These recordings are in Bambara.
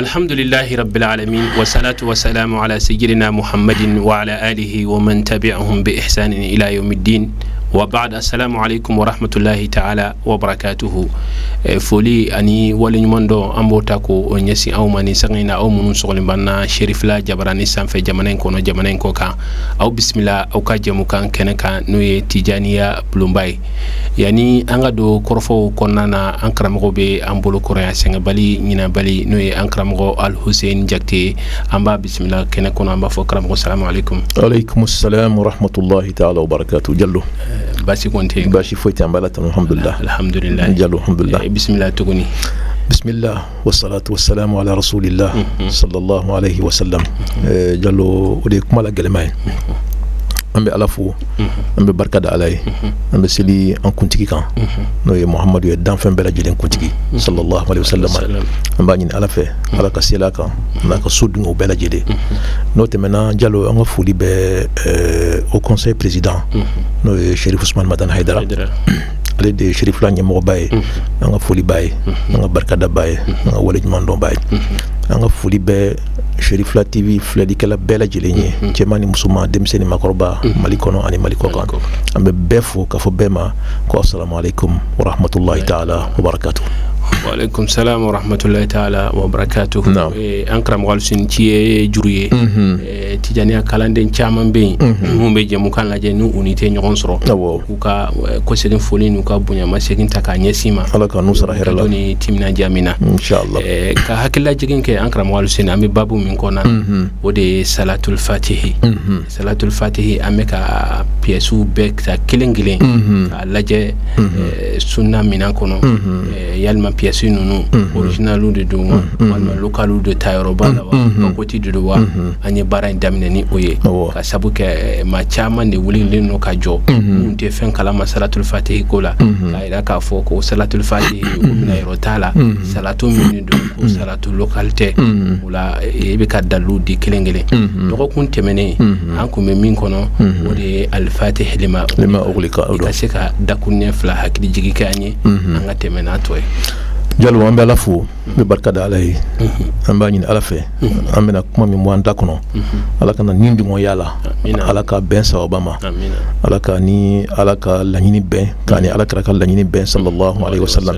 Alhamdulillahi rabbil alamin wassalatu wassalamu ala sayyidina Muhammadin wa ala alihi wa man tabi'ahum bi ihsanin ila yawmiddin wa ba'd. Assalamu alaikum wa rahmatullahi ta'ala wa barakatuhu. Foli ani waleɲuman dɔn, an b'o ta k'o ɲɛsin aw ma ni sanga in na, aw minnu sɔgɔlen b'an na Serifila jabarani sanfɛ, jamana in kɔnɔ, jamana in kɔ kan. Aw bisimila aw ka jɛmukan kɛnɛ kan, n'o ye Tijaniya bulonba ye. Yanni an ka don kɔrɔfɔw kɔnɔna na, an karamɔgɔ bɛ an bolo kɔrɔ yan, sɛgɛnbali ɲinabali, n'o ye an karamɔgɔ Alhusein Jakite ye. An b'a bisimila kɛnɛ kɔnɔ. An b'a fɔ: karamɔgɔ, salamu aleykum. Aleykum salam wa rahmatullahi ta'ala wa barakatuh. Jallo. Baasi kɔni tɛ yen? Baasi foyi tɛ, an b'a la tan, alhamdulillah. Alhamdulillah. Jallo, alhamdulillah. Bisimila tuguni. Bismillah wassalatu wassalamu ala rasulillah sallallahu alayhi wa sallam. Jallo, o de ye kuma la gɛlɛma ye. An bɛ Ala fo, an bɛ barika da Ala ye, an bɛ seli an kuntigi kan, n'o ye Muhamadu ye, danfɛn bɛɛ lajɛlen kuntigi, sallallahu alayhi wa sallam. An b'a ɲini Ala fɛ, Ala ka seli a kan n'a ka so dungew bɛɛ lajɛlen. N'o tɛmɛna, Jalo, an ka foli bɛ haut conseil président, n'o ye Sherif Usman Madani Hayidara, ale de ye Serifila ɲɛmɔgɔba ye. An ka foli b'a ye, an ka barikada b'a ye, an ka waleɲuman dɔn b'a ye. An ka foli bɛ Serifila TV filɛlikɛla bɛɛ lajɛlen ye, cɛman ni musoman, denmisɛnnin, makɔrɔba, Mali kɔnɔ ani Mali kɔ kan. An bɛ bɛɛ fo k'a fɔ bɛɛ ma ko assalamu alaikum wa rahmatullahi ta'ala wa barakatuh. Waaleykum salam wa rahmatullahi ta'ala wa barakatuh. An karamɔgɔ Aluseni, ci ye juru ye. Tijaniya kalanden caman bɛ yen minnu bɛ jɛmukan lajɛ, n'u u ni tɛ ɲɔgɔn sɔrɔ, k'u ka kɔsegin foli n'u ka bonyamasegin ta k'a ɲɛsin ma. Ala ka n'u sara hɛrɛ la. Ni timinandiya min na. Inshallah. Ka hakililajigin kɛ, an karamɔgɔ Aluseni, an bɛ babu min kɔnɔna na, o de ye salatul fatihi. Salatul fatihi, an bɛ ka pièces bɛɛ ta kelen kelen k'a lajɛ sunna minɛn kɔnɔ, yalima pièces ninnu original de don wa, walima local de ta yɔrɔ b'a la wa, pacotille de don wa? An ye baara in daminɛ ni o ye, ka sabu kɛ maa caman de wulilen don ka jɔ, minnu tɛ fɛn kalama salatul fatihi ko la, k'a yira k'a fɔ ko salatul fatihi ko minɛ yɔrɔ t'a la, salatu min don ko salatu local tɛ. O la, i bɛ ka dalilu di kelen kelen. Dɔgɔkun tɛmɛnen, an kun bɛ min kɔnɔ, o de ye alifatihi lima lima ughliqa. I ka se ka dakuruɲɛ 2 hakili jigi kɛ an ye, an ka tɛmɛ n'a tɔ ye. Jalo, an bɛ Ala fo, n bɛ barika da Ala ye. An b'a ɲini Ala fɛ, an bɛna kuma min bɔ an da kɔnɔ, Ala kana ni dungɔnya la, Ala ka bɛn sababa ma, Ala ka ni Ala ka laɲini bɛn, k'a ni Ala kira ka laɲini bɛn, sallallahu alaihi wasallam.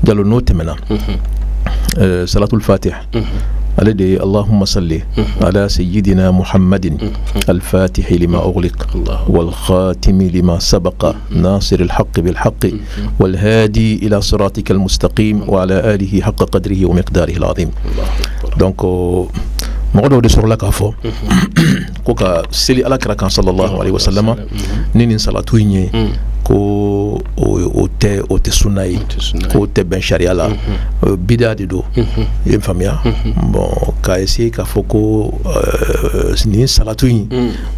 Jalo, n'o tɛmɛna, salatul fatih, ale de ye allahumma salli ala sayyidina Muhammadin al-fatihi lima ughliq wal khatimi lima sabaqa nasir al-haqq bil haqq wal hadi ila siratika al-mustaqim wa ala alihi haqqa qadrihi wa miqdarihi al-azim. Donc mɔgɔ dɔw de sɔrɔla k'a fɔ ko ka seli Ala kira kan, sallallahu alaihi wasallam, ni nin salatu in ye, ko o tɛ sunna ye, k'o tɛ bɛn sariya la, bida de don. I ye faamuya? Bon, k'a essayer k'a fɔ ko nin salatu in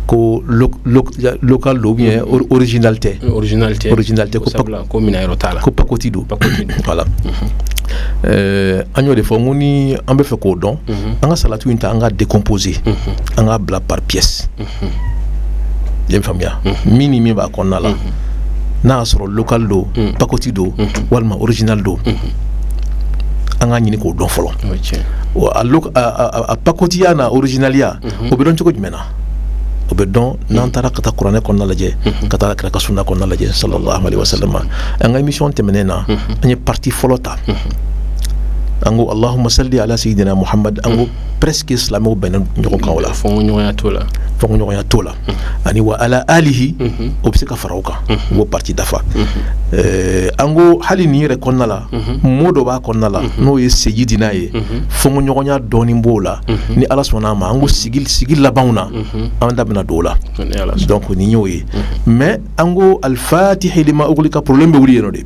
ko local don ou bien original tɛ. Original tɛ. Original tɛ. Ko ko minɛ yɔrɔ t'a la. Ko pacotille don, voilà. An y'o de fɔ n ko ni an bɛ fɛ k'o dɔn, an ka salatu in ta, an ka décomposer, an k'a bila par pièce. I ye faamuya? Min ni min b'a kɔnɔna la, n'a y'a sɔrɔ local don, pacotille don, walima original don, an k'a ɲini k'o dɔn fɔlɔ. A pacotille n'a originaliya, o bɛ dɔn cogo jumɛn na? O bɛ dɔn n'an taara ka taa kuranɛ kɔnɔna lajɛ, ka taa kira ka sunna kɔnɔna lajɛ, sallallahu alaihi wasallam. An ka émission tɛmɛnen na, an ye partie fɔlɔ ta. An ko allahumma salli ala sayyidina Muhammad. An ko presque silamɛw bɛnna ɲɔgɔn kan o la. Fɔɲɔgɔnya t'o la. Fɔɲɔgɔnya t'o la. Ani wa ala alihi, o bɛ se ka fara o kan, o b'o partie dafa. An ko hali nin yɛrɛ kɔnɔna la, mot dɔ b'a kɔnɔna la, n'o ye sayyidina ye, fɔɲɔgɔnya dɔɔnin b'o la. Ni Ala sɔnna a ma, an ko sigi labanw na, an da bɛna don o la. Donc nin y'o ye. Mais an ko alfatihi lima ughliqa, problème bɛ wuli yen nɔ de.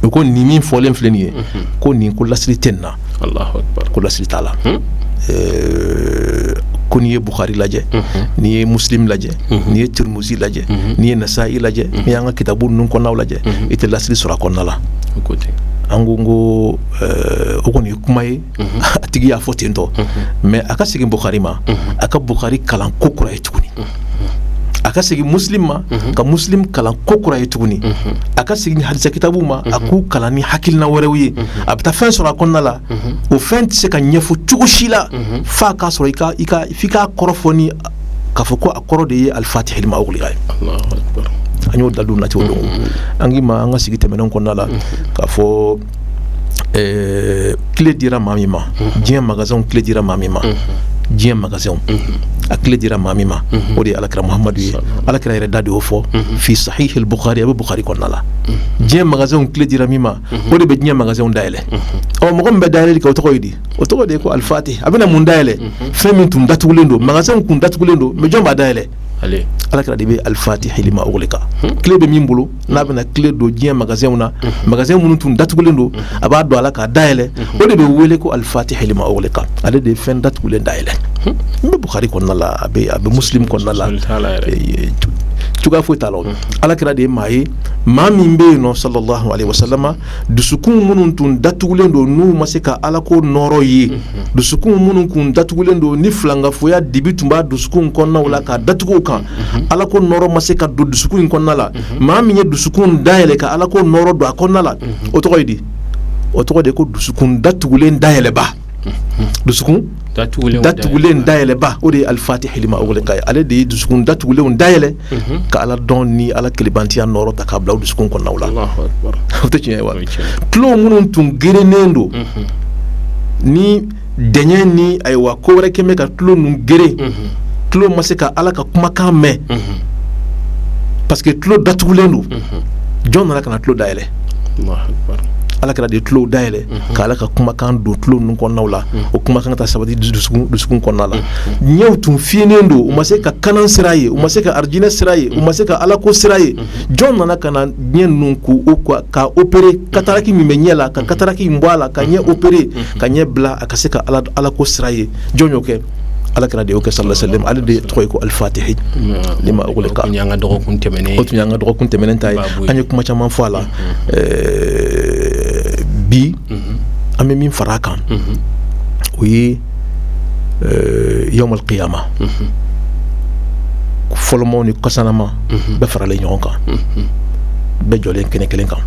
O ko nin min fɔlen filɛ nin ye, ko nin ko lasili tɛ nin na, ko lasili t'a la. Ko n'i ye Bukhari lajɛ, n'i ye Muslim lajɛ, n'i ye Tirmizi lajɛ, n'i ye Nasa'i lajɛ, n'i y'an ka kitabu ninnu kɔnɔnaw lajɛ, i tɛ lasili sɔrɔ a kɔnɔna la. An ko o kɔni ye kuma ye, a tigi y'a fɔ ten tɔ, mais a ka segin Bukhari ma, a ka Bukhari kalan ko kura ye tuguni, a ka segin Muslim ma, ka Muslim kalan ko kura ye tuguni, a ka segin hadisa kitabu ma, a k'u kalan ni hakilina wɛrɛw ye, a bɛ taa fɛn sɔrɔ a kɔnɔna la. O fɛn tɛ se ka ɲɛfɔ cogo si la f'a k'a sɔrɔ i ka f'i k'a kɔrɔ fɔ ni k'a fɔ ko a kɔrɔ de ye al-fatihi lima ughliqa ye. An y'o dalilu nati o don. An k'i ma an ka sigi tɛmɛnen kɔnɔna la k'a fɔ clé dira maa min ma, diɲɛ magasinw clé dira maa min ma, diɲɛ magasinw a clé dira maa min ma, o de ye Alakira Muhamadu ye. Alakira yɛrɛ da de y'o fɔ fi sahih al-Bukhari, a bɛ Bukhari kɔnɔna la. Diɲɛ magasinw clé dira min ma, o de bɛ diɲɛ magasinw dayɛlɛ. Ɔ, mɔgɔ min bɛ dayɛlɛli kɛ, o tɔgɔ ye di? O tɔgɔ de ye ko al-Fatih. A bɛna mun dayɛlɛ? Fɛn min tun datugulen don, magasinw kun datugulen don, mais jɔn b'a dayɛlɛ? Alakira de bɛ al-Fatihi lima ughliqa. Clé bɛ min bolo, n'a bɛna clé don diɲɛ magasinw na, magasin minnu tun datugulen don, a b'a don a la k'a dayɛlɛ, o de bɛ wele ko al-Fatihi lima ughliqa. Ale de ye fɛn datugulen dayɛlɛ. N bɛ Bukhari kɔnɔna la, a bɛ Muslim kɔnɔna la, cogoya foyi t'a la. Alakira de ye maa ye, maa min bɛ yen nɔ, sallallahu alaihi wasallam, dusukun minnu tun datugulen don, n'u ma se ka Alako nɔrɔ ye, dusukun minnu kun datugulen don ni filankafoya dibi tun b'a dusukun kɔnɔnaw la k'a datugu o kan, Alako nɔrɔ ma se ka don dusukun in kɔnɔna la, maa min ye dusukun dayɛlɛ ka Alako nɔrɔ don a kɔnɔna la, o tɔgɔ ye di? O tɔgɔ de ye ko dusukun datugulen dayɛlɛba. Dusukun datugulen dayɛlɛba, o de ye al-Fatihi lima ughliqa ye. Ale de ye dusukun datugulenw dayɛlɛ ka Ala dɔn ni Ala kelebantiya nɔrɔ ta k'a bila o dusukun kɔnɔnaw la. O tɛ tiɲɛ ye wa? Tulo minnu tun gerennen don ni dɛɲɛ ni ayiwa ko wɛrɛ kɛn bɛ ka tulo ninnu geren, tulo ma se ka Ala ka kumakan mɛn parce que tulo datugulen don, jɔn nana ka na tulo dayɛlɛ? Ala kɛra de tulo dayɛlɛ ka Ala ka kumakan don tulo ninnu kɔnɔnaw la, o kumakan ka taa sabati dusukun kɔnɔna la. Ɲɛw tun fiyennen don, u ma se ka kanan sira ye, u ma se ka arijinɛ sira ye, u ma se ka Alako sira ye, jɔn nana ka na ɲɛ ninnu k'u ka opérer cataracte min bɛ ɲɛ la, ka cataracte in bɔ a la, ka ɲɛ opérer, ka ɲɛ bila a ka se ka Alako sira ye, jɔn y'o kɛ? Ala kɛra de y'o kɛ, sallallahu alaihi wasallam. Ale de tɔgɔ ye ko al-Fatihi lima ughliqa. O tun y'an ka dɔgɔkun tɛmɛnen O tun y'an ka dɔgɔkun tɛmɛnen ta ye. An ye kuma caman fɔ a la. Bi an bɛ min fara a kan, o ye yawmal qiyama, fɔlɔmaw ni kɔsanama bɛɛ faralen ɲɔgɔn kan, bɛɛ jɔlen kɛnɛ kelen kan,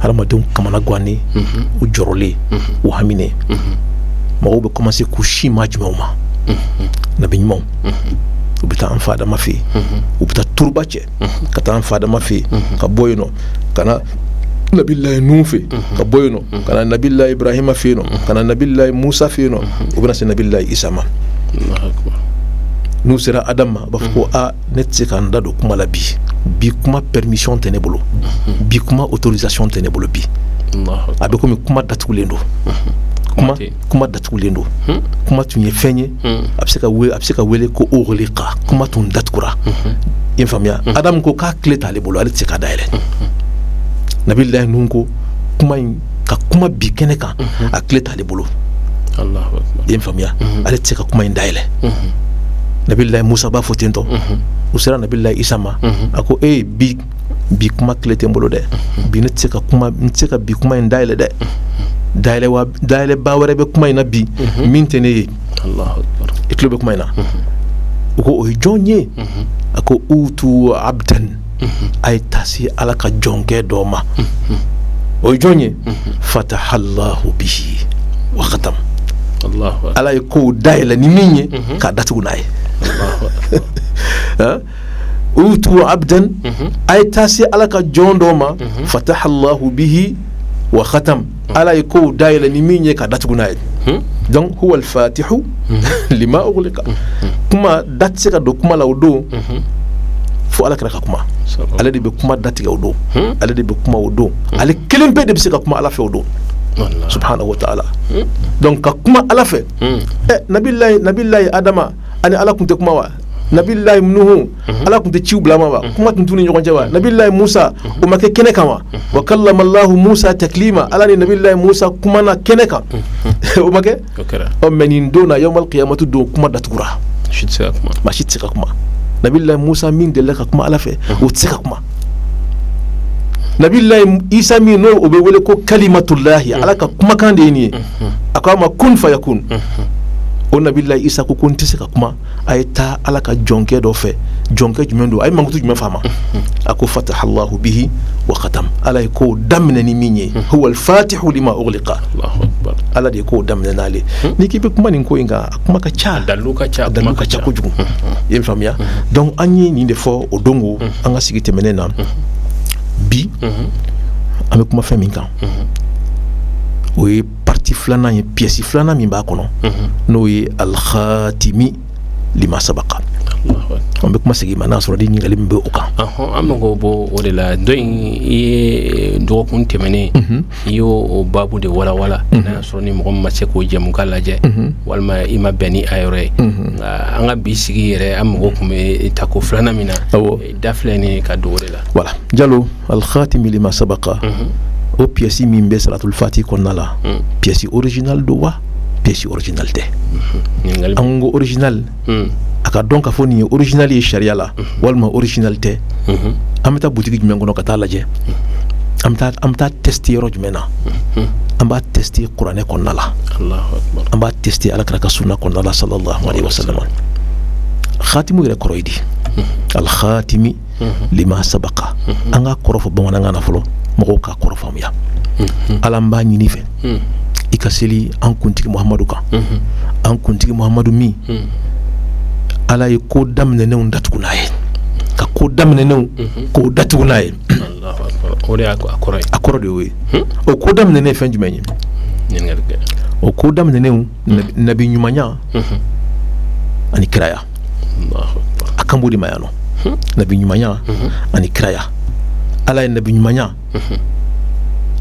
hadamadenw kamana gannen, u jɔrɔlen, u haminen. Mɔgɔw bɛ commencer k'u si maa jumɛnw ma? Nabi ɲumanw. U bɛ taa an fa Adama fɛ yen, u bɛ taa turuba cɛ ka taa an fa Adama fɛ yen, ka bɔ yen nɔ ka na Nabilayi Nuhu fɛ yen, ka bɔ yen nɔ ka na Nabilayi Ibrahima fɛ yen nɔ, ka na Nabilayi Musa fɛ yen nɔ, u bɛna se Nabilayi Isa ma. N'u sera Adama ma, u b'a fɔ ko a ne tɛ se ka n da don kuma la bi. Bi kuma permission tɛ ne bolo, bi kuma autorisation tɛ ne bolo. Bi a bɛ komi kuma datugulen don, kuma datugulen don. Kuma tun ye fɛn ye, a bɛ se ka wele ko ughliqa, kuma tun datugura. I ye faamuya? Adamu ko k'a clé t'ale bolo, ale tɛ se k'a dayɛlɛ. Nabilayi Nuhu ko kuma in ka kuma bi kɛnɛ kan, a clé t'ale bolo. I ye faamuya? Ale tɛ se ka kuma in dayɛlɛ. Nabilayi Musa b'a fɔ ten tɔ. U sera Nabilayi Isa ma, a ko e bi kuma clé tɛ n bolo dɛ, bi ne tɛ se ka kuma, n tɛ se ka bi kuma in dayɛlɛ dɛ. Dayɛlɛba wɛrɛ bɛ kuma in na bi min tɛ ne ye. I tulo bɛ kuma in na? U ko o ye jɔn ye? A ko utu abdan, a ye taa se Ala ka jɔnkɛ dɔ ma. O ye jɔn ye? Fatahallahu bihi wa khatam, Ala ye kow dayɛlɛ ni min ye k'a datugu n'a ye. Utu abdan, a ye taa se Ala ka jɔn dɔ ma, fatahallahu bihi wa khatam, Ala ye kow dayɛlɛ ni min ye ka datugu n'a ye. Donc huwa al-fatihu lima ughliqa. Kuma da tɛ se ka don kuma la o don fo Ala kɛra ka kuma. Ale de bɛ kuma datigɛ o don, ale de bɛ kuma o don, ale kelen pe de bɛ se ka kuma Ala fɛ o don, subhanahu wa ta'ala. Donc ka kuma Ala fɛ, ɛ Nabilayi Adama ani Ala tun tɛ kuma wa? Nabilayi Nuhu, Ala tun tɛ ciw bila a ma wa? Kuma tun t'u ni ɲɔgɔn cɛ wa? Nabilayi Musa, o ma kɛ kɛnɛ kan wa? Wa kallama Allahu Musa taklima, Ala ni Nabilayi Musa kumana kɛnɛ kan, o ma kɛ? Ɔ, mais nin don na, yawmal qiyamati don, kuma datugura, maa si tɛ se ka kuma. Nabilayi Musa min delila ka kuma Ala fɛ, o tɛ se ka kuma. Nabilayi Isa min n'o o bɛ wele ko kalimatullahi, Ala ka kumakan de ye nin ye, a ko a ma kun fayakun, o Nabilayi Isa ko ko n tɛ se ka kuma, a ye taa Ala ka jɔnkɛ dɔ fɛ. Jɔnkɛ jumɛn don? A ye mankutu jumɛn f'a ma? A ko fatahallahu bihi wa khatam, Ala ye kow daminɛ ni min ye, huwa al-fatihu lima ughliqa, Ala de ye kow daminɛ n'ale. N'i k'i bɛ kuma nin ko in kan, a kuma ka ca, dalilu ka ca, dalilu ka ca kojugu, i ye faamuya? Donc an ye nin de fɔ o don ko an ka sigi tɛmɛnen na. Bi an bɛ kuma fɛn min kan, o ye partie filanan ye, pièce filanan min b'a kɔnɔ, n'o ye alkhatimi lima sabaka. An bɛ kuma segin ma n'a sɔrɔ ni ɲininkali min bɛ o kan. An mago b'o o de la. Dɔ in, i ye dɔgɔkun tɛmɛnen, i y'o o baabu de walawala. N'a y'a sɔrɔ ni mɔgɔ min ma se k'o jɛmukan lajɛ, walima i ma bɛn ni a yɔrɔ ye, nka an ka bi sigi yɛrɛ, an mago tun bɛ tako filanan min na, da filɛ nin ye ka don o de la. Voilà, Jalo, alkhatimi lima sabaka, o pièce min bɛ salatul fati kɔnɔna la, pièce original don wa pièce original tɛ? An ko original, a ka dɔn k'a fɔ nin ye original ye sariya la walima original tɛ, an bɛ taa butigi jumɛn kɔnɔ ka taa lajɛ? An bɛ taa tester yɔrɔ jumɛn na? An b'a tester kuranɛ kɔnɔna la, an b'a tester Ala kira ka sunna kɔnɔna la, sallallahu alaihi wasallam. Khatimu yɛrɛ kɔrɔ ye di? Alkhatimi lima sabaka, an ka kɔrɔ fɔ bamanankan na fɔlɔ, mɔgɔw k'a kɔrɔ faamuya. Ala, n b'a ɲini fɛ i ka seli an kuntigi Muhamadu kan, an kuntigi Muhamadu min Ala ye ko daminɛnenw datugu n'a ye, ka ko daminɛnenw k'o datugu n'a ye. O de y'a kɔrɔ ye. A kɔrɔ de y'o ye. O ko daminɛnen ye fɛn jumɛn ye? O ko daminɛnenw, nabi ɲumanya ani kiraya, a kan b'o de ma yan nɔ, nabi ɲumanya ani kiraya. Ala ye nabi ɲumanya,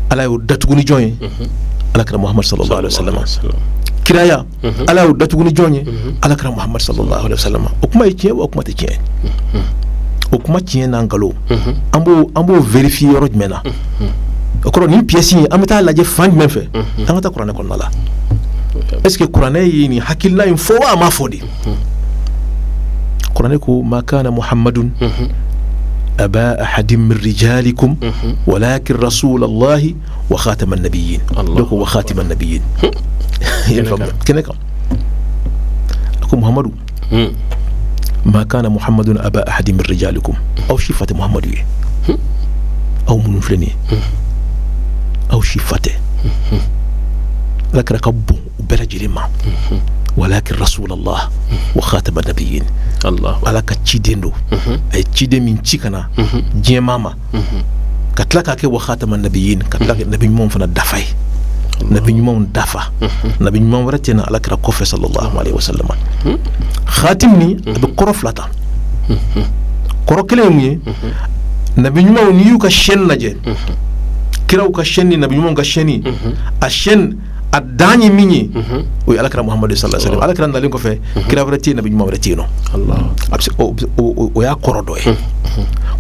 Ala y'o datugu ni jɔn ye? Ala kira Muhamadu sallallahu alaihi wasallam. Kiraya, Ala y'o datugu ni jɔn ye? Ala kira Muhamadu sallallahu alaihi wasallam. O kuma ye tiɲɛ wa o kuma tɛ tiɲɛ? O kuma tiɲɛ n'a nkalon, an b'o vérifier yɔrɔ jumɛn na? O kɔrɔ, nin pièce in, an bɛ taa lajɛ fan jumɛn fɛ? An ka taa kuranɛ kɔnɔna la. Est ce que kuranɛ ye nin hakilina in fɔ wa a ma fɔ de? Kuranɛ ko ma kana Muhammadun aba ahadin min rijalikum walakin rasulallahi wa khatama nabiyyin. Donc wa khatima nabiyyin kɛnɛ kan, a ko Muhammadu, ma kana Muhammadun aba ahadin min rijalikum, aw si fa tɛ Muhammadu ye. Aw minnu filɛ nin ye, aw si fa tɛ. Ala kɛra ka bon u bɛɛ lajɛlen ma. Walakin rasulallah wa khatama nabiyyin, Ala ka ciden don, a ye ciden min ci ka na diɲɛmaa ma, ka tila k'a kɛ wa khatama nabiyyin, ka tila kɛ nabi ɲumanw fana dafa ye, nabi ɲumanw dafa, nabi ɲuman wɛrɛ tɛ na Ala kira kɔfɛ, sallallahu alaihi wasallam. Khatim ni, a bɛ kɔrɔ fila ta. Kɔrɔ kelen ye mun ye? Nabi ɲumanw, n'i y'u ka chaîne lajɛ, kiraw ka chaîne ni nabi ɲumanw ka chaîne, a chaîne a dan ye min ye, o ye Alakira Muhamadu sallallahu alaihi wasallam. Alakira nalen kɔfɛ, kira wɛrɛ tɛ yen, nabi ɲuman wɛrɛ tɛ yen nɔ. A bɛ se o y'a kɔrɔ dɔ ye.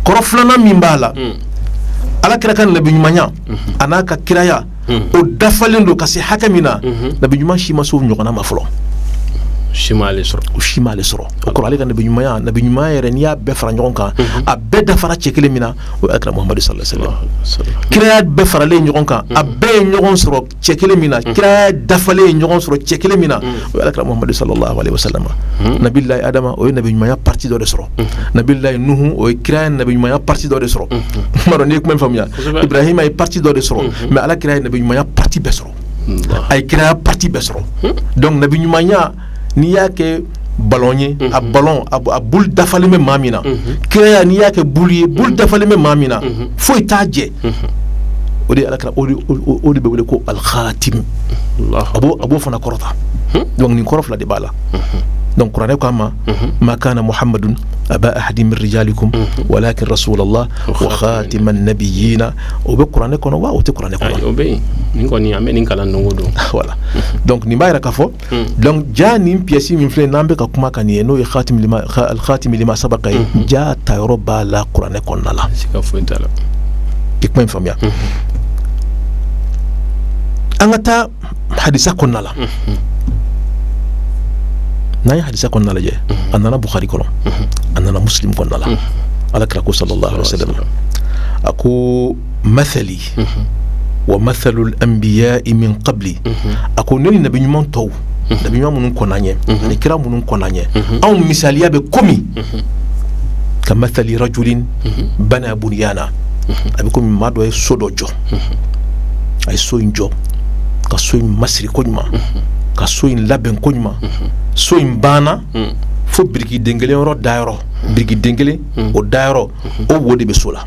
Kɔrɔ filanan min b'a la, Alakira ka nabi ɲumanya a n'a ka kiraya, o dafalen don ka se hakɛ min na, nabi ɲuman si ma se o ɲɔgɔnna ma fɔlɔ. Si m'ale sɔrɔ. O si m'ale sɔrɔ. O kɔrɔ, ale ka nabi ɲumanya, nabi ɲumanya yɛrɛ, n'i y'a bɛɛ fara ɲɔgɔn kan, a bɛɛ dafara cɛ kelen min na, o ye Alakira Muhamadu sallallahu alaihi wasallam. Kiraya bɛɛ faralen ɲɔgɔn kan, a bɛɛ ye ɲɔgɔn sɔrɔ cɛ kelen min na, kiraya dafalen ye ɲɔgɔn sɔrɔ cɛ kelen min na, o ye Alakira Muhamadu sallallahu alaihi wasallam. Nabilayi Adama, o ye nabi ɲumanya partie dɔ de sɔrɔ. Nabilayi Nuhu, o ye kiraya nabi ɲumanya partie dɔ de sɔrɔ. N m'a dɔn n'i ye kuma in faamuya. Ibrahima ye partie dɔ de sɔrɔ, mais Alakira ye nabi ɲumanya partie bɛɛ sɔrɔ, a ye kiraya partie bɛɛ sɔrɔ. Donc nabi ɲumanya, n'i y'a kɛ ballon ye, a ballon a boule dafalen bɛ maa min na. Kiraya, n'i y'a kɛ boule ye, boule dafalen bɛ maa min na, foyi t'a jɛ, o de ye Alakira. O de bɛ wele ko al-khatim. A b'o fana kɔrɔ ta. Donc nin kɔrɔ fila de b'a la. Donc kuranɛ ko a ma ma kana Muhammadun aba ahadin min rijalikum walakin rasulallah wa khatiman nabiyina. O bɛ kuranɛ kɔnɔ wa o tɛ kuranɛ kɔnɔ? O bɛ yen. Nin kɔni, an bɛ nin kalan don o don. Voilà, donc nin b'a yira k'a fɔ, donc ja nin pièce min filɛ, n'an bɛ ka kuma kan nin ye, n'o ye الخاتم لما سبق ye, ja tayɔrɔ b'a la kuranɛ kɔnɔna la. Siga foyi t'a la. I kuma in faamuya. An ka taa hadisa kɔnɔna la. N'an ye hadisa kɔnɔna lajɛ, a nana Bukhari kɔnɔ, a nana Muslim kɔnɔna la. Ala kira ko صلى الله عليه وسلم, a ko: مثلي ومثل الأنبياء من قبلي. A ko ne ni nabi ɲuman tɔw, nabi ɲuman minnu kɔnna ɲɛ ani kira minnu kɔnna ɲɛ, anw misaliya bɛ komi كمثل رجل بنى بنيانا. A bɛ komi maa dɔ ye so dɔ jɔ. A ye so in jɔ, ka so in masiri koɲuman, ka so in labɛn koɲuman. So in banna fo biriki den kelen yɔrɔ dayɔrɔ, biriki den kelen o dayɔrɔ, o wo de bɛ so la.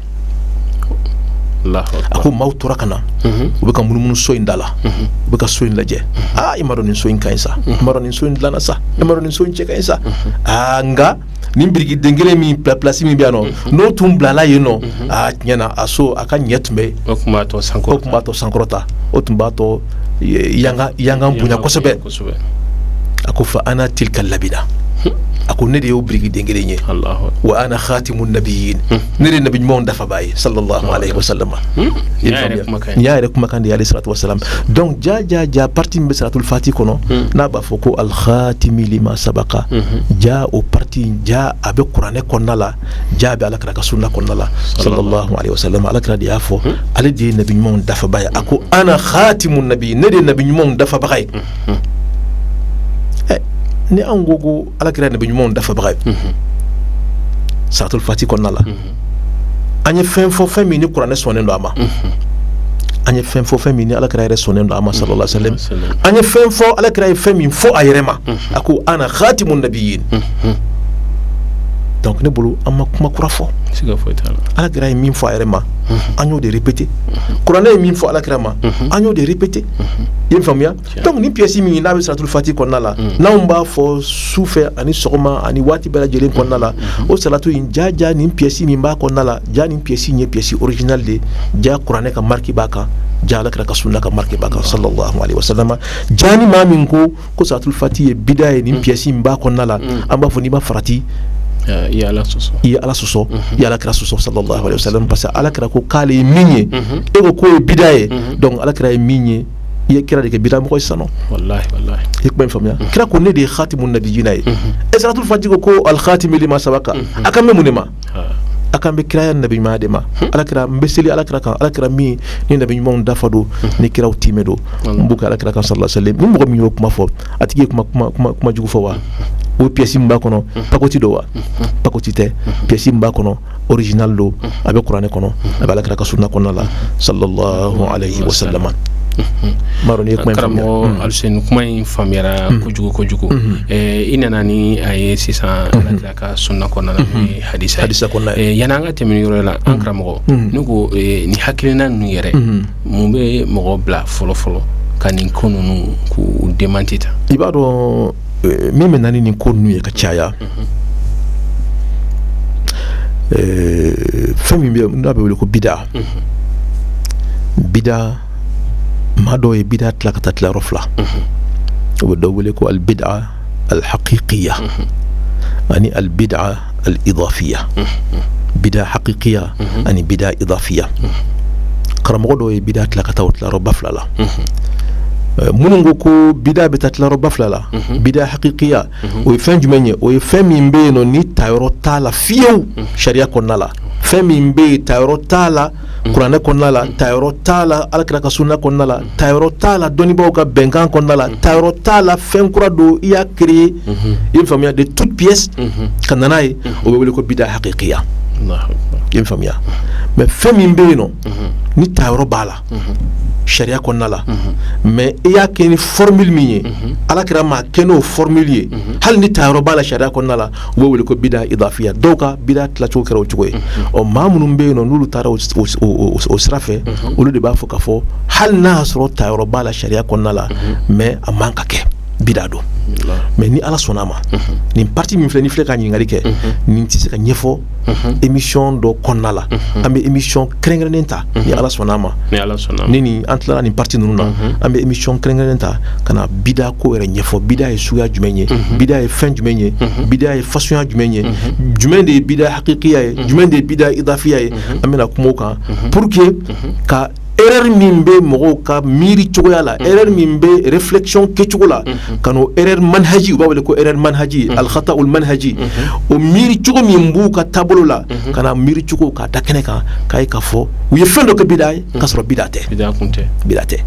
A ko maaw tora ka na, u bɛ ka munumunu so in da la, u bɛ ka so in lajɛ. Aa, i m'a dɔn nin so in ka ɲi sa, i m'a dɔn nin so in dilanna sa, i m'a dɔn nin so in cɛ ka ɲi sa. Aa, nka nin biriki den kelen min place min bɛ yan nɔ, n'o tun bilala yen nɔ, aa, tiɲɛ na, a so a ka ɲɛ tun bɛ O tun b'a tɔ o sankɔrɔta. Tun b'a tɔ sankɔrɔta, o tun b'a tɔ yanga yangan bonya kosɛbɛ. A ko: فأنا تلك اللبنة. A ko ne de y'o biriki den kelen ye. الله وأنا خاتم النبيين. Ne de ye nabi ɲumanw dafabaa ye صلى الله عليه وسلم. Nin y'a yɛrɛ kumakan ye. Nin y'a yɛrɛ kumakan de ye عليه الصلاة والسلام. Donc ja ja ja partie min bɛ salatul fati kɔnɔ, n'a b'a fɔ ko الخاتم لما سبق, ja o partie, ja a bɛ kuranɛ kɔnɔna la, ja a bɛ alakira ka sunna kɔnɔna la صلى الله عليه وسلم. Alakira de y'a fɔ, ale de ye nabi ɲumanw dafabaa ye. A ko: أنا خاتم النبيين. Ne de ye nabi ɲumanw dafabaga ye. Ɛ, ni anw ko ko alakira ye nabi ɲumanw dafabaga ye salatul fati kɔnɔna la, an ye fɛn fɔ, fɛn min ni kuranɛ sɔnnen don a ma. An ye fɛn fɔ, fɛn min ni alakira yɛrɛ sɔnnen don a ma صلى الله عليه وسلم. An ye fɛn fɔ, alakira ye fɛn min fɔ a yɛrɛ ma, a ko: أنا خاتم النبيين. Donc ne bolo, an ma kuma kura fɔ. Siga foyi t'a la. Alakira ye min fɔ a yɛrɛ ma, an y'o de répété. Kuranɛ ye min fɔ alakira ma, an y'o de répété. I ye faamuya? Donc ni pièce min n'a bɛ salatul fati kɔnɔna la, n'anw b'a fɔ su fɛ ani sɔgɔma ani waati bɛɛ lajɛlen kɔnɔna la, o salatu in, ja ja nin pièce min b'a kɔnɔna la, ja nin pièce in ye pièce originale de. Ja kuranɛ ka marque b'a kan, ja alakira ka sunna ka marque b'a kan صلى الله عليه وسلم. Ja ni maa min ko ko salatul fati ye bida ye, nin pièce in b'a kɔnɔna la, an b'a fɔ n'i ma farati, I ye Ala sɔsɔ. I ye Ala sɔsɔ, i ye alakira sɔsɔ صلى الله عليه وسلم, parce que alakira ko k'ale ye min ye, e ko k'o ye bida ye. Donc alakira ye min ye, i ye kira de kɛ bida mɔgɔ ye sisan nɔ. Wallahi, wallahi. I ye kuma in faamuya? Kira ko ne de ye خاتم النبيين ye. E salatul fati ko ko الخاتم لما سبق. A kan bɛ mun de ma? A kan bɛ kiraya nabi ɲumanya de ma. Alakira, n bɛ seli alakira kan, alakira min ni nabi ɲumanw dafa don, ni kiraw timɛ don, n b'o kɛ alakira kan صلى الله عليه وسلم. Ni mɔgɔ min y'o kuma fɔ, a tigi ye kuma kuma kuma kuma jugu fɔ wa? O pièce min b'a kɔnɔ, pacotille don wa? Pacotille tɛ. Pièce min b'a kɔnɔ, original don. A bɛ kuranɛ kɔnɔ, a bɛ alakira ka sunna kɔnɔna la صلى الله عليه وسلم. M'a dɔn n'i ye kuma in faamuya. Karamɔgɔ Aluseni, kuma in faamuyara kojugu kojugu. I nana ni a ye sisan alakira ka sunna kɔnɔna na, n'o ye hadisa ye. Hadisa kɔnɔna ye. Yanni an ka tɛmɛ ni yɔrɔ la, an karamɔgɔ, ne ko nin hakilina ninnu yɛrɛ, mun bɛ mɔgɔ bila fɔlɔ fɔlɔ ka nin ko ninnu k'u démenti ta? I b'a dɔn, min bɛ na ni nin ko ninnu ye ka caya, fɛn min bɛ n'a bɛ wele ko bida. Bida, maa dɔw ye bida tila ka taa tilayɔrɔ fila. U bɛ dɔ wele ko البدعة الحقيقية ani البدعة الإضافية. Bida حقيقية ani bida إضافية. Karamɔgɔ dɔw ye bida tila ka taa o tilayɔrɔba fila la. Minnu ko ko bida bɛ taa tilayɔrɔba fila la, bida حقيقية o ye fɛn jumɛn ye? O ye fɛn min bɛ yen nɔ, ni tayɔrɔ t'a la fiyewu sariya kɔnɔna la, fɛn min bɛ yen, tayɔrɔ t'a la kuranɛ kɔnɔna la, tayɔrɔ t'a la alakira ka sunna kɔnɔna la, tayɔrɔ t'a la dɔnnibaaw ka bɛnkan kɔnɔna la, tayɔrɔ t'a la, fɛn kura don, i y'a créer, i ye faamuya, de toutes pièces ka na n'a ye, o bɛ wele ko bida حقيقية. I ye faamuya? Mais fɛn min bɛ yen nɔ, ni tayɔrɔ b'a la sariya kɔnɔna la, mais i y'a kɛ ni formule min ye, alakira m'a kɛ n'o formule ye, hali ni tayɔrɔ b'a la sariya kɔnɔna la, u bɛ wele ko bida إضافية. Dɔw ka bida tilacogo kɛra o cogo ye. Ɔ, maa minnu bɛ yen nɔ, n'olu taara o sira fɛ, olu de b'a fɔ k'a fɔ hali n'a y'a sɔrɔ tayɔrɔ b'a la sariya kɔnɔna la, mais a man ka kɛ, bida don. Mais ni Ala sɔnna a ma, nin partie min filɛ, ni filɛ ka ɲininkali kɛ, nin tɛ se ka ɲɛfɔ émission dɔ kɔnɔna la. An bɛ émission kɛrɛnkɛrɛnnen ta ni Ala sɔnna a ma. Ni nin an tilala nin partie ninnu na, an bɛ émission kɛrɛnkɛrɛnnen ta ka na bida ko yɛrɛ ɲɛfɔ. Bida ye suguya jumɛn ye? Bida ye fɛn jumɛn ye? Bida ye fasuguya jumɛn ye? Jumɛn de ye bida hakikiya ye? Jumɛn de ye bida idafiya ye? An bɛna kuma o kan pour que ka erreur min bɛ mɔgɔw ka miiri cogoya la, erreur min bɛ réflexion kɛcogo la, ka n'o erreur manhaji, u b'a wele ko erreur manhaji, al-khata'ul manhaji, o miiri cogo min b'u ka taabolo la, ka na miiri cogo k'a da kɛnɛ kan, k'a ye k'a fɔ u ye fɛn dɔ kɛ bida ye k'a sɔrɔ bida tɛ. Bida tɛ.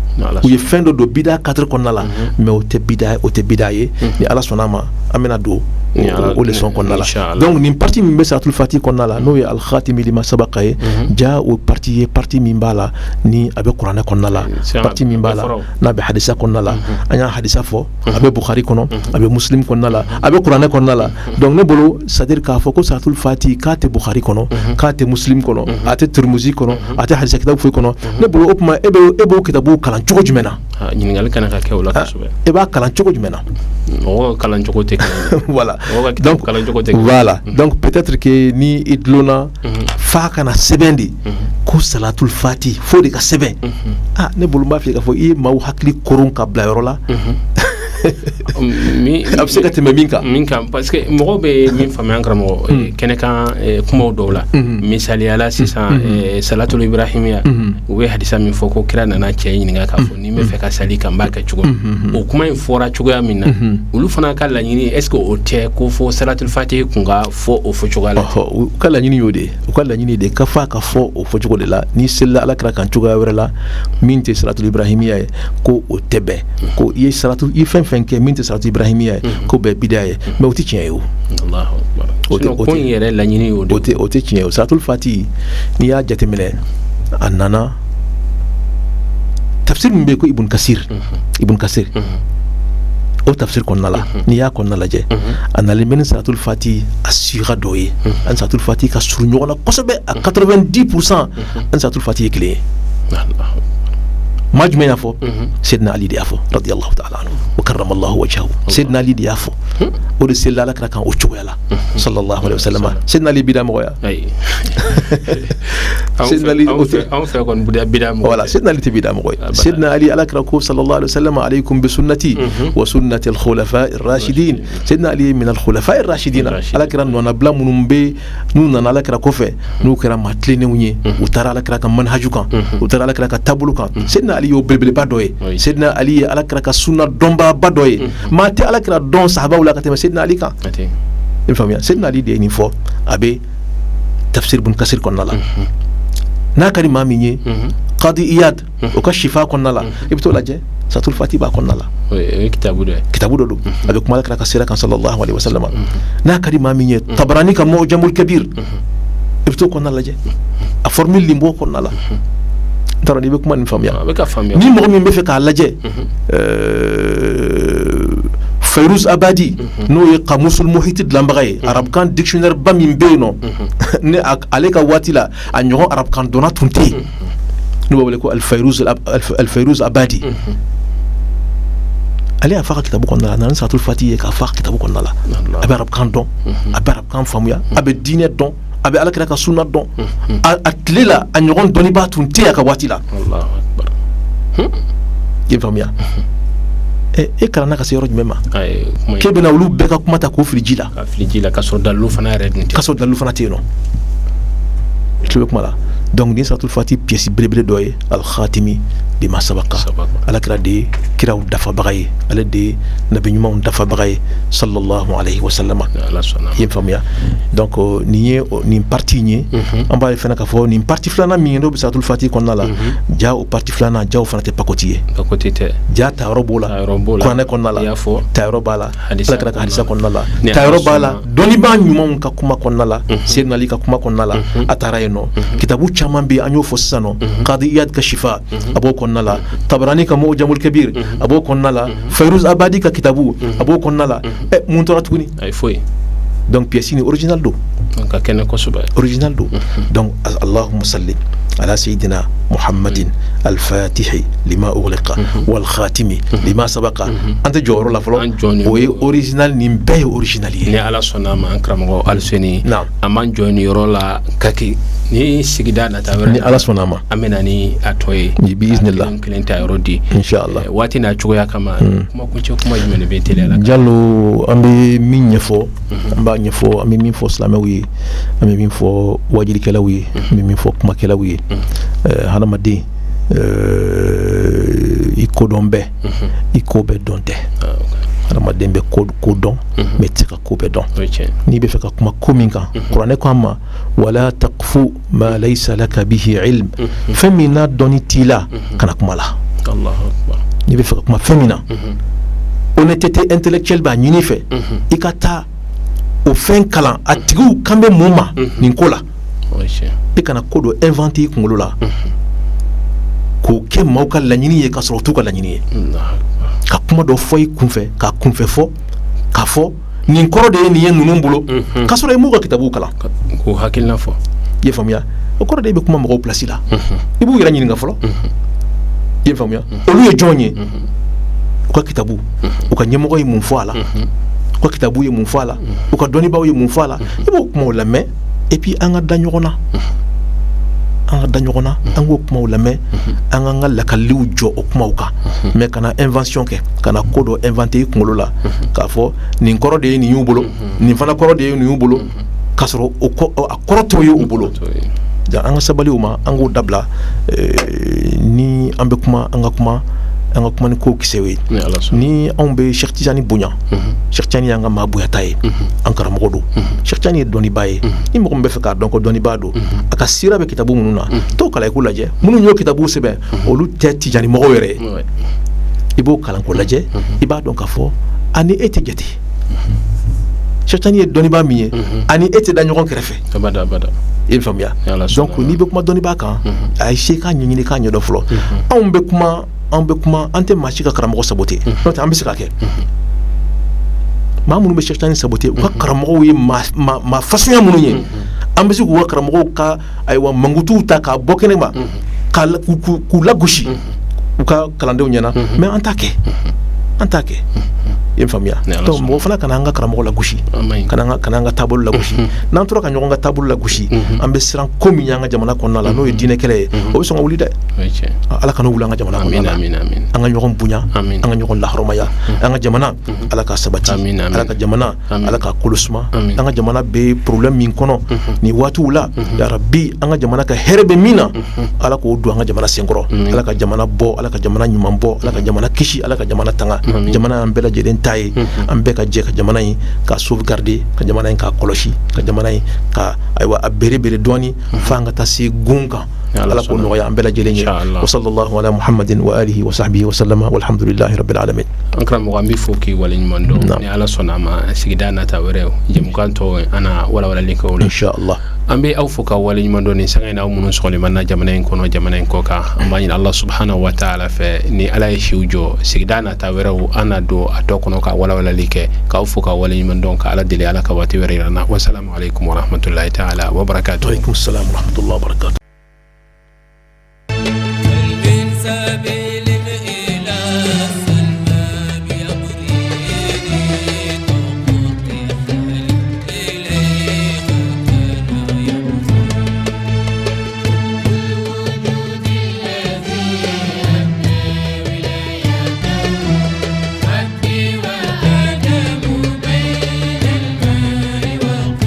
U ye fɛn dɔ don bida cadre kɔnɔna la, mais o tɛ bida, o tɛ bida ye. Ni Ala sɔnna a ma, an bɛna don o leçon kɔnɔna la. Donc nin partie min bɛ salatul fati kɔnɔna la, n'o ye al-khatimi lima sabaqa ye, ja o partie ye partie min b'a la ni a bɛ kuranɛ kɔnɔna la, partie min b'a la n'a bɛ hadisa kɔnɔna la. An y'a hadisa fɔ, a bɛ Bukhari kɔnɔ, a bɛ Muslim kɔnɔna la, a bɛ kuranɛ kɔnɔna la. Donc ne bolo, c'est à dire k'a fɔ ko salatul fati k'a tɛ Bukhari kɔnɔ, k'a tɛ Muslim kɔnɔ, a tɛ Turmuzi kɔnɔ, a tɛ hadisa kitabu foyi kɔnɔ, ne bolo o tuma e b'o kitabu kalan cogo jumɛn na? Ɲininkali kana ka kɛ o la kosɛbɛ. E b'a kalan cogo jumɛn na? Mɔgɔw ka kalan cogo tɛ kelen ye. Voilà, donc voilà, donc peut-être que ni i dulonna f'a kana sɛbɛn de ko salatul fati fo de ka sɛbɛn. Ah, ne bolo n b'a f'i ye k'a fɔ i ye maaw hakili koron ka bila yɔrɔ la a bɛ se ka tɛmɛ min kan. Min kan, parce que mɔgɔw bɛ min faamuya, karamɔgɔ, kɛnɛkan kumaw dɔw la, misaliyala sisan salatul ibrahimiya, u bɛ hadisa min fɔ ko kira nana cɛ ɲininka k'a fɔ ni n bɛ fɛ ka sali kan, n b'a kɛ cogo min, o kuma in fɔra cogoya min na, olu fana ka laɲini, est ce que o tɛ ko fo salatul fatihi kun ka fɔ o fɔ cogoya la? U ka laɲini y'o de ye. U ka laɲini de ka fɔ a ka fɔ o fɔcogo de la. N'i selila Ala kira kan cogoya wɛrɛ la min tɛ salatul ibrahimiya ye, ko o tɛ bɛn, ko i ye salatu i fɛn fɛn kɛ min tɛ salatu ibrahimiya ye, ko bɛɛ bida ye. Mais o tɛ tiɲɛ ye. O o ko in yɛrɛ laɲini y'o de o tɛ tiɲɛ ye. O salatul fati, n'i y'a jateminɛ, a nana tafsir min bɛ yen ko Ibn Kasir, Ibn Kasir o tafsir kɔnɔna la, n'i y'a kɔnɔna lajɛ, a nalen bɛ ni salatul fati a siga dɔ ye. An salatul fati ka surun ɲɔgɔn na kosɛbɛ, a 90% an salatul fati ye kelen ye. Maa jumɛn y'a fɔ? Seydina Ali de y'a fɔ, radiyallahu ta'ala anhu wa karramallahu wajhahu. Seydina Ali de y'a fɔ. O de selila Ala kira kan o cogoya la, sallallahu alaihi wasallam. Seydina Ali bida mɔgɔ ya? Seydina Ali o tɛ anw fɛ kɔni, bida mɔgɔ. Voilà, Seydina Ali tɛ bida mɔgɔ ye. Seydina Ali, Ala kira ko sallallahu alaihi wasallam: alaykum bi sunnati wa sunnati al-khulafa ar-rashidin. Seydina Ali ye min al-khulafa ar-rashidin, Ala kira nɔnabila minnu bɛ n'u nana Ala kira kɔfɛ, n'u kɛra maa tilennenw ye, u taara Ala kira ka manhaju kan, u taara Ala kira ka taabolo kan. Seydina Ali y'o belebeleba dɔ ye. Seydina Ali ye Ala kira ka sunna dɔnbaaba dɔ ye. Maa tɛ Ala kira dɔn sahabaw la ka tɛmɛ Seydina Ali kan. I faamuya? Seydina Ali de ye nin fɔ, a bɛ tafsir Ibn Kasir kɔnɔna la. N'a ka di maa min ye, Qadi Iyad o ka Shifa kɔnɔna la, i bɛ t'o lajɛ, salatul fati b'a kɔnɔna la. O ye kitabu dɔ ye. Kitabu dɔ don, a bɛ kuma Ala kira ka sira kan, sallallahu alaihi wasallam. N'a ka di maa min ye, Tabarani ka Mu'jamul Kabir, i bɛ t'o kɔnɔna lajɛ, a formule nin b'o kɔnɔna la. N t'a dɔn n'i bɛ kuma nin faamuya. A bɛ ka faamuya. Ni mɔgɔ min bɛ fɛ k'a lajɛ, Fairuz Abadi, n'o ye Kamusul Muhiti dilanbaga ye, arabukan dictionnaire ba min bɛ yen nɔ, ni ale ka waati la a ɲɔgɔn arabukan dɔnna tun tɛ yen, n'u b'a wele ko Al-Fairuz Abadi, ale y'a fɔ a ka kitabu kɔnɔna la, a nana ni salatul fati ye k'a fɔ a ka kitabu kɔnɔna la. A bɛ arabukan dɔn, a bɛ arabukan faamuya, a bɛ diinɛ dɔn, a bɛ Alakira ka sunna dɔn. A tile la a ɲɔgɔn dɔnnibaa tun tɛ yen a ka waati la. I faamuya? E kalanna ka se yɔrɔ jumɛn ma k'e bɛna olu bɛɛ ka kuma ta k'o fili ji la? Ka fili ji la, ka sɔrɔ dalilu fana yɛrɛ dun tɛ. Ka sɔrɔ dalilu fana tɛ yen nɔ. I tulo bɛ kuma la? Donc nin salatul fati pièce belebele dɔ ye, al-khatimi lima sabaqa. Ala kira de ye kiraw dafabaga ye, ale de ye nabi ɲumanw dafabaga ye, sallallahu alayhi wa sallam. I ye faamuya? Donc nin ye nin partie in ye. An b'a ye fana k'a fɔ nin partie filanan min ye, n'o bɛ salatul fati kɔnɔna la, ja o partie filanan, ja o fana tɛ pacotille ye. Pacotille tɛ. Ja tayɔrɔ b'o la kuranɛ kɔnɔna la, tayɔrɔ b'a la Ala kira ka hadisa kɔnɔna la, tayɔrɔ b'a la dɔnnibaa ɲumanw ka kuma kɔnɔna la, Seydina Ali ka kuma kɔnɔna la, a taara yen nɔ. Kitabu caman bɛ yen, an y'o fɔ sisan nɔ, Qadi Iyad ka Shifa a b'o kɔnɔna la, Tabarani ka Mu'jamul Kabir a b'o kɔnɔna la, Fairuz Abadi ka kitabu a b'o kɔnɔna la. Ɛ, mun tora tuguni? Ayi, foyi. Donc pièce ni original don. Ka kɛnɛ kosɛbɛ. Original don. Donc allahumma salli ala sayyidina Muhammadin al-fatihi lima ughliqa wal khatimi lima sabaqa. An tɛ jɔ yɔrɔ la fɔlɔ, o ye original, nin bɛɛ ye original ye. Ni Ala sɔnna a ma, an karamɔgɔ Aluseni, an b'an jɔ nin yɔrɔ la kaki ni sigida nata wɛrɛ. Ni Ala sɔnna a ma, an bɛ na ni a tɔ ye. Bi iznillah. Kelen ta yɔrɔ di. Inshallah. Waati n'a cogoya kama, kuma kuncɛ kuma jumɛn de bɛ teliya la? Jalo, an bɛ min ɲɛfɔ, an b'a ɲɛfɔ, an bɛ min fɔ silamɛw ye, an bɛ min fɔ wajilikɛlaw ye, an bɛ min fɔ kumakɛlaw ye: hadamaden, i kodɔn bɛɛ, i ko bɛɛ dɔn tɛ. Hadamaden bɛ ko dɔn, mais i tɛ se ka ko bɛɛ dɔn. N'i bɛ fɛ ka kuma ko min kan, kuranɛ ko an ma: wala taqfu ma laysa laka bihi ilm. Fɛn min n'a dɔnni t'i la, kana kuma la. N'i bɛ fɛ ka kuma fɛn min na, honnêteté intellectuelle b'a ɲini fɛ i ka taa o fɛn kalan, a tigiw kan bɛ mun ma nin ko la. I kana ko dɔ inventer i kunkolo la k'o kɛ maaw ka laɲini ye, ka sɔrɔ o t'u ka laɲini ye, ka kuma dɔ fɔ i kunfɛ, ka kunfɛ fɔ, k'a fɔ nin kɔrɔ de ye nin ye ninnu bolo, k'a sɔrɔ i m'u ka kitabuw kalan. K'u hakilina fɔ. I ye faamuya? O kɔrɔ de i bɛ kuma mɔgɔw place la, i b'u yɛrɛ ɲininka fɔlɔ. I ye faamuya? Olu ye jɔn ye? U ka kitabu, u ka ɲɛmɔgɔ ye mun fɔ a la? U ka kitabu ye mun fɔ a la? U ka dɔnnibaaw ye mun fɔ a la? I b'o kumaw lamɛn. Et puis an ka da ɲɔgɔn na, an ka da ɲɔgɔn na, an k'o kumaw lamɛn, an k'an ka lakaliliw jɔ o kumaw kan. Mais kana invention kɛ, kana ko dɔ inventer i kunkolo la k'a fɔ nin kɔrɔ de ye nin y'u bolo, nin fana kɔrɔ de ye nin y'u bolo, k'a sɔrɔ a kɔrɔ t'o ye u bolo. An ka sabali o ma, an k'o dabila. Ni an bɛ kuma, an ka kuma, an ka kuma ni kow kisɛ ye. Ni anw bɛ Cheikh Tidiane bonya, Cheikh Tidiane y'an ka maa bonyata ye, an karamɔgɔ don. Cheikh Tidiane ye dɔnnibaa ye. Ni mɔgɔ min bɛ fɛ k'a dɔn ko dɔnnibaa don, a ka sira bɛ kitabu minnu na, t'o kalan i k'u lajɛ. Minnu y'o kitabu sɛbɛn, olu tɛ Tijani mɔgɔw yɛrɛ ye. I b'o kalan k'o lajɛ, i b'a dɔn k'a fɔ ani e tɛ jate. Cheikh Tidiane ye dɔnnibaa min ye, ani e tɛ da ɲɔgɔn kɛrɛfɛ. I bɛ faamuya? Donc n'i bɛ kuma dɔnnibaa kan, a ye se k'a ɲɛɲini, k'a ɲɛdɔn fɔlɔ. Anw bɛ kuma, an bɛ kuma, an tɛ maa si ka karamɔgɔ saboter, n'o tɛ an bɛ se ka kɛ. Maa minnu bɛ Cheikh Tidiane saboter, u ka karamɔgɔw ye maa fasuguya minnu ye, an bɛ se k'u ka karamɔgɔw ka, ayiwa, mankutuw ta k'a bɔ kɛnɛ ma, k'u lagosi u ka kalandenw ɲɛna, mais an t'a kɛ, an t'a kɛ. I ye faamuya? Donc mɔgɔ fana kana an ka karamɔgɔ lagosi, kana an ka taabolo lagosi. N'an tora ka ɲɔgɔn ka taabolo lagosi, an bɛ siran ko min y'an ka jamana kɔnɔna la, n'o ye diinɛ kɛlɛ ye, o bɛ sɔn ka wuli dɛ. Ala kana wuli an ka jamana kɔnɔna la. An ka ɲɔgɔn bonya, an ka ɲɔgɔn lahɔrɔmaya. An ka jamana, Ala ka sabati. Ala ka jamana, Ala ka kolo suma. An ka jamana bɛ problème min kɔnɔ nin waatiw la, yarabi, an ka jamana ka hɛrɛ bɛ min na, Ala k'o don an ka jamana senkɔrɔ. Ala ka jamana bɔ, Ala ka jamana ɲuman bɔ, Ala ka jamana kisi, Ala ka jamana tanga. Jamana y'an bɛɛ lajɛlen ta ye. An bɛɛ ka jɛ ka jamana in ka sauvegarder, ka jamana in ka kɔlɔsi, ka jamana in ka, ayiwa, a bere bere dɔɔni f'an ka taa se gun kan. Ala k'o nɔgɔya an bɛɛ lajɛlen ye. Wa sallallahu ala Muhammadin wa alihi wa sahbihi wa sallama, walhamdulillahi rabbil alamin. An karamɔgɔ, an bɛ fo k'i waleɲuman dɔn. Ni Ala sɔnna a ma, sigida nata wɛrɛ, jɛmukan tɔ, an na walawalali kɛ o la. Inshallah. An bɛ aw fo ka waleɲuman dɔn nin sanga in na, aw minnu sɔgɔlen b'an na jamana in kɔnɔ, jamana in kɔ kan. An b'a ɲini Ala subhanahu wa taala fɛ, ni Ala ye siw jɔ, sigida nata wɛrɛw, an na don a tɔ kɔnɔ ka walawalali kɛ. K'aw fo ka waleɲuman dɔn, ka Ala deli, Ala ka waati wɛrɛ yira an na. Wasalamu aleykum warahmatulahi taala wabarakatuh. Aleykum salam warahmatullahi wabarakatuh.